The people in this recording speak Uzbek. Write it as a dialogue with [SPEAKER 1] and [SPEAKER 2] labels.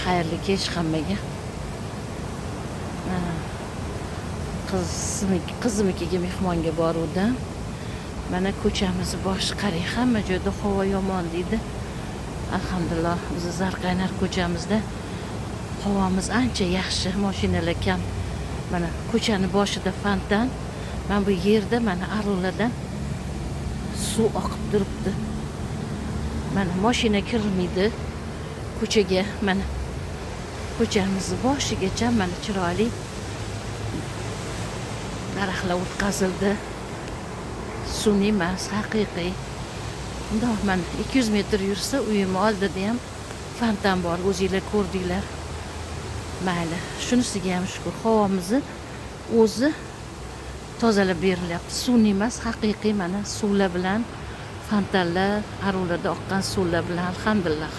[SPEAKER 1] Xayrli kech hammaga. Qizimnikiga mehmonga boruvdim. Mana ko'chamizni boshi, qarang, hamma joyda havo yomon deydi. Alhamdulillah, bizni Zarqaynar ko'chamizda havomiz ancha yaxshi, mashinalar kam. Mana ko'chani boshida fontan. Mana bu yerda mana ariqlardan suv oqib turibdi. Mana mashina kirmaydi ko'chaga. Mana ko'chamizni boshigacha mana chiroyli daraxtlar o'tqazildi. Sun'iy emas, haqiqiy. Bundoq mana 200 metr yursa, uyim oldida ham fontan bor, o'zinglar ko'rdinglar. Mayli, shunisiga ham shukur. Havomizni o'zi tozalab berilyapti. Sun'iy emas, haqiqiy mana suvlar bilan, fontanlar, ariqlarda oqqan suvlar bilan, alhamdulillah.